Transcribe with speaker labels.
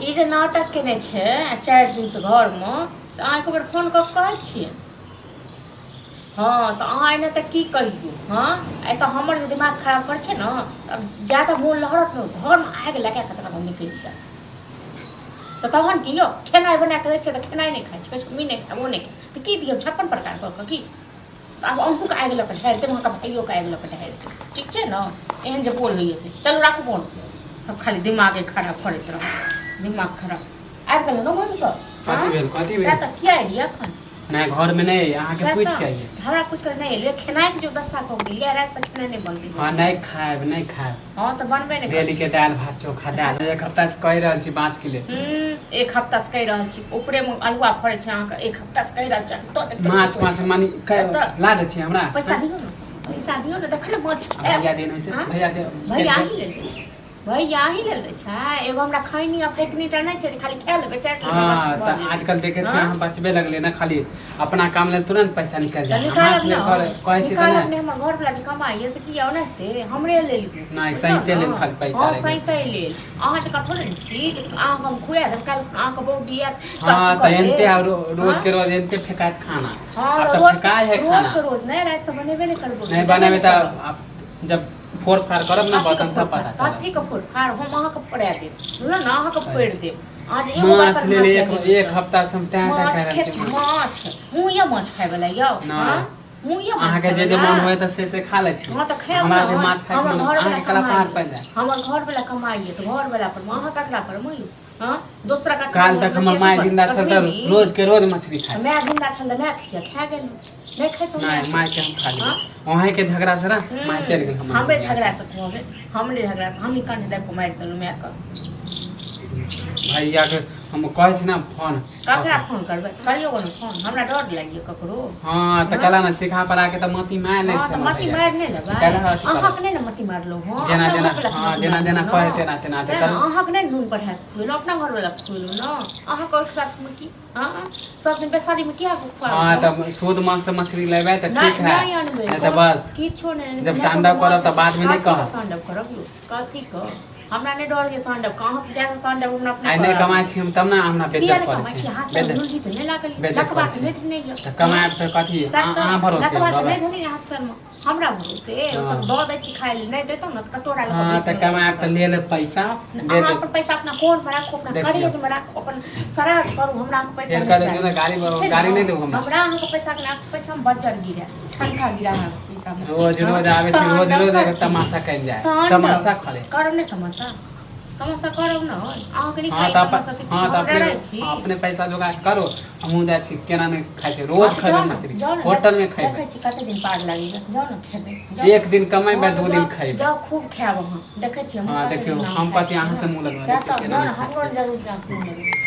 Speaker 1: ई जे नाटक केने छै आ 4 दिनसँ घरमे, से अहाँ एक बेर फोन कऽ कऽ कहै छियै? हँ, तऽ अहाँ एना तऽ की कहियौ। हँ, एतऽ हमर जे दिमाग खराब करै छै ने, तऽ ज्यादा मोन लहरत ने, घरमे आगि लगा कऽ तकर बाद निकलि जायत। तऽ तहन की यौ, खेनाइ बना कऽ दै छियै तऽ खेनाइ नहि खाइ छै, कहै छै हम ई नहि खायब, ओ नहि खायब। तऽ की दियौ, 56 प्रकार कऽ कऽ की? तऽ आब अहूँके आगि लऽ कऽ ढारि देब, अहाँके भाइयोके आगि लऽ कऽ ढारि देब। ठीक छै ने? एहन जे बोल होइए से। चलू, राखू फोन। सब खाली दिमागे खराब करैत रहत, दिमाग खराब। आबि गेलहुँ ने घुमि कऽ?
Speaker 2: कथी भेल? कथी भेल?
Speaker 1: तऽ किया एलियै एखन?
Speaker 2: नहि, घरमे नहि, अहाँके
Speaker 1: सएह
Speaker 2: पूछि
Speaker 1: तऽ
Speaker 2: के आइए।
Speaker 1: हमरा पूछि कऽ नहि एलियै। खेनाइके जो दशा कऽ गेलियै, रातिसँ खेनाइ नहि बनतै।
Speaker 2: हँ, नहि खायब, नहि खायब।
Speaker 1: हँ, तऽ बनबे नहि।
Speaker 2: डेली के दालि भात चोखा दालि। एक हफ्ता से कहि रहल छी बाँच के लेल।
Speaker 1: एक हफ्ता से कहि रहल छी। ऊपरे मे अल्हुआ फड़ै छै अहाँके। एक हफ्ता से कहि रहल छी अहाँके, दऽ देब।
Speaker 2: माछ माछ मानी ला दै छी हमरा।
Speaker 1: पैसा दियौ ने, पैसा दियौ ने, तखन ने माछ
Speaker 2: आ
Speaker 1: खायब।
Speaker 2: भैया देने से
Speaker 1: हाँ?
Speaker 2: भैया दे।
Speaker 1: भैया अहीं लेल दै छै, भैया अहीं लेल दै छै। एगो हमरा खैनी आ फेकनी टा नहि छै जे खाली खा लेबै, चाटि लेबै,
Speaker 2: हाँ,
Speaker 1: बस भऽ
Speaker 2: तऽ
Speaker 1: जेतै।
Speaker 2: आजकल देखै छियै
Speaker 1: हाँ?
Speaker 2: अहाँ बचबे लगलै ने, खाली अपना काम लेल तुरंत पैसा निकलि
Speaker 1: तऽ
Speaker 2: जाय।
Speaker 1: निकालब
Speaker 2: माछ
Speaker 1: ने
Speaker 2: लेल कहै छी तऽ
Speaker 1: निकालब
Speaker 2: नहि
Speaker 1: ने। हमर घरवला जे कमाइए से की ओनाहिते हमरे लेल?
Speaker 2: नहि,
Speaker 1: बुझलहुँ
Speaker 2: सैंते
Speaker 1: ने?
Speaker 2: लेल खाली पैसा
Speaker 1: हँ,
Speaker 2: रहि गेल।
Speaker 1: सैंते लेल। अहाँ जकाँ थोड़े ने छी जे अहाँके हम खुआ देब, काल्हि अहाँके बहुत दिया।
Speaker 2: हाँ, तऽ एनते आ रोज के रोज एनते फेकायत खाना।
Speaker 1: हँ।
Speaker 2: आब तऽ
Speaker 1: रोज
Speaker 2: फेकाय है
Speaker 1: रोज
Speaker 2: खाना।
Speaker 1: के रोज नहि, रातिसँ बनेबे नहि करबो।
Speaker 2: नहि बनेबै तऽ आब जब फोड़ फाड़ करब ने बर्तन, तब पता चलत।
Speaker 1: कथी के फोड़ फाड़? हम अहाँके फोड़ा देब, बुझलहुँ ने? अहाँके फोड़ि देब। अहाँ जे एगो
Speaker 2: माछ
Speaker 1: बर्तन
Speaker 2: लेल
Speaker 1: माछ
Speaker 2: एक
Speaker 1: लेबै
Speaker 2: एक
Speaker 1: तऽ।
Speaker 2: हफ्ता से हम टाँ टाँ
Speaker 1: माछ
Speaker 2: कए रहल
Speaker 1: खेत
Speaker 2: छी माछ।
Speaker 1: माछ मुँहे माछ खाय वाला यौ?
Speaker 2: नहि।
Speaker 1: हँ, मुँहे माछ
Speaker 2: अहाँके
Speaker 1: खाय
Speaker 2: जे जे
Speaker 1: वाला?
Speaker 2: मन होय तऽ से से खा लै छी।
Speaker 1: हँ, तऽ खायब
Speaker 2: हमरा
Speaker 1: ने।
Speaker 2: जे माछ खायके
Speaker 1: हमर
Speaker 2: मन
Speaker 1: घरवला
Speaker 2: अहाँके कला पहाड़
Speaker 1: कमाइए।
Speaker 2: पड़ि जाय।
Speaker 1: हमर घरवला कमाइए तऽ घरवला पर, अहाँ ककरा पर मुँह? हँ, दोसरा कथी?
Speaker 2: काल तक हमर माय जिंदा छल तऽ रोज के रोज मछली खाय।
Speaker 1: माय जिंदा छल तऽ माय खिया खा गेल, नहि खाइतो।
Speaker 2: नहि, माय के हम खा लेबै। अहें के झगड़ा से ने माय चलि गेल हमर
Speaker 1: हमरे
Speaker 2: दुनिया
Speaker 1: झगड़ा
Speaker 2: से।
Speaker 1: से खुआबै? हमरे झगड़ा से हमही कंठ दाबि कऽ मारि देलहुँ मायके।
Speaker 2: भैया के हम कहै छी ने फोन।
Speaker 1: ककरा फोन करबै? करियौ ने फोन, हमरा डर लागिए ककरो।
Speaker 2: हँ, तऽ कला ने सिखा पढ़ा के तऽ मती मारि लै
Speaker 1: हँ,
Speaker 2: छै
Speaker 1: तऽ
Speaker 2: हमर
Speaker 1: मती
Speaker 2: भैया।
Speaker 1: मारि नहि लेबै।
Speaker 2: काल्हि अथी करब।
Speaker 1: अहाँके नहि ने मती मारलहुँ हँ?
Speaker 2: जेना
Speaker 1: अपना
Speaker 2: जेना
Speaker 1: घरवला के
Speaker 2: हँ,
Speaker 1: मती
Speaker 2: जेना जेना
Speaker 1: मारलहुँ
Speaker 2: कहै
Speaker 1: ने।
Speaker 2: तेना तेना
Speaker 1: तेँ ने
Speaker 2: करू।
Speaker 1: अहाँके नहि नून पढ़ा कऽ खुएलहुँ, अपना घरवला के खुएलहुँ ने। अहाँके ओहिके साथमे की? हँ, सब दिन बेसारीमे किया खुआबै?
Speaker 2: हँ, तऽ शुद्ध मन से मछली लेबै तऽ
Speaker 1: नहि।
Speaker 2: ठीक है।
Speaker 1: नहि अनबै।
Speaker 2: नहि तऽ बस
Speaker 1: किछो नहि।
Speaker 2: जब
Speaker 1: नहि
Speaker 2: तांडव
Speaker 1: कोनो
Speaker 2: करब
Speaker 1: माछ
Speaker 2: तऽ बादमे नहि
Speaker 1: कथी के
Speaker 2: कहब।
Speaker 1: तांडव करब यौ? कथी के? हमरा नहि डर ये तांडव के। अहाँ से ज्यादा तांडव हमरा अपने
Speaker 2: आइ नहि
Speaker 1: करऽ
Speaker 2: कमाइ
Speaker 1: आबैए।
Speaker 2: छी हम तब ने हमरा
Speaker 1: किया
Speaker 2: बेज्जत
Speaker 1: नहि
Speaker 2: करै
Speaker 1: कमाइ
Speaker 2: छी।
Speaker 1: छी? हाथ पर
Speaker 2: बेज्जत
Speaker 1: लुल्ही तऽ नहि लागल?
Speaker 2: बेज्जत
Speaker 1: लकबा
Speaker 2: करै
Speaker 1: तऽ
Speaker 2: छी।
Speaker 1: नहि धेने यऽ?
Speaker 2: तऽ कमायब तऽ कथी?
Speaker 1: सएह
Speaker 2: अहाँ
Speaker 1: तऽ
Speaker 2: अहाँ भरोसे हम
Speaker 1: लकबा तऽ
Speaker 2: रहबै?
Speaker 1: नहि धेने यऽ हाथ पैरमे? हमरा भरोसे?
Speaker 2: हँ।
Speaker 1: ओतऽ दऽ दै छी खाय लेल, नहि देतौ ने तऽ कटोरा लऽ कऽ
Speaker 2: हँ,
Speaker 1: बैस
Speaker 2: तऽ
Speaker 1: गेलहुँ।
Speaker 2: कमायब तऽ ले लेब पैसा दे
Speaker 1: अहाँ
Speaker 2: देब।
Speaker 1: अपन पैसा अपना कोनमे राखू, अपना
Speaker 2: देखियौ।
Speaker 1: करेजमे राखू, अपन श्राद्ध करू। हमरा अहाँके पैसा
Speaker 2: फेर
Speaker 1: नहि
Speaker 2: कहै
Speaker 1: चाही।
Speaker 2: ने गाड़ी
Speaker 1: ठीक छै ने?
Speaker 2: गाड़ी नहि देब हमरा।
Speaker 1: हमरा अहाँके पैसा के पैसा मे बज्जर गिरे, ठनका गिरा अहाँके पैसा मे।
Speaker 2: रोज रोज आबै छी, रोज रोज एगो तमाशा कयल जाय, तमाशा करे।
Speaker 1: करब नहि तमाशा? तमाशा करब ने अहाँके नीक
Speaker 2: हँ,
Speaker 1: लागि
Speaker 2: तऽ
Speaker 1: तमाशा तऽ की?
Speaker 2: हँ, तऽ
Speaker 1: हम
Speaker 2: अपने
Speaker 1: डरै छी?
Speaker 2: अपने पैसा जोगा के करू, हमहूँ जाइ छी। केना नहि खाइ छै?
Speaker 1: हँ,
Speaker 2: रोज
Speaker 1: तऽ
Speaker 2: खयबै
Speaker 1: जाउ ने,
Speaker 2: मछली
Speaker 1: जाउ ने।
Speaker 2: होटल मे खयबै।
Speaker 1: देखै छी कते दिन पार लगैया। जाउ ने, खेबै जाउ।
Speaker 2: एक दिन कमेबै,
Speaker 1: हँ, तऽ
Speaker 2: 2 दिन
Speaker 1: जाउ,
Speaker 2: खयबै।
Speaker 1: जाउ, खूब खायब अहाँ। देखै छी हम
Speaker 2: हँ,
Speaker 1: कते
Speaker 2: देखियौ,
Speaker 1: दिन अहाँ
Speaker 2: हम
Speaker 1: खाइ
Speaker 2: कथी
Speaker 1: छी
Speaker 2: अहाँ
Speaker 1: ने।
Speaker 2: से मुँह लगबै?
Speaker 1: सएह
Speaker 2: देखियौ
Speaker 1: तऽ
Speaker 2: केना
Speaker 1: जाउ ने,
Speaker 2: नहि खाइ
Speaker 1: हमरो
Speaker 2: छै।
Speaker 1: जरूर जाउ मुँह लगबै।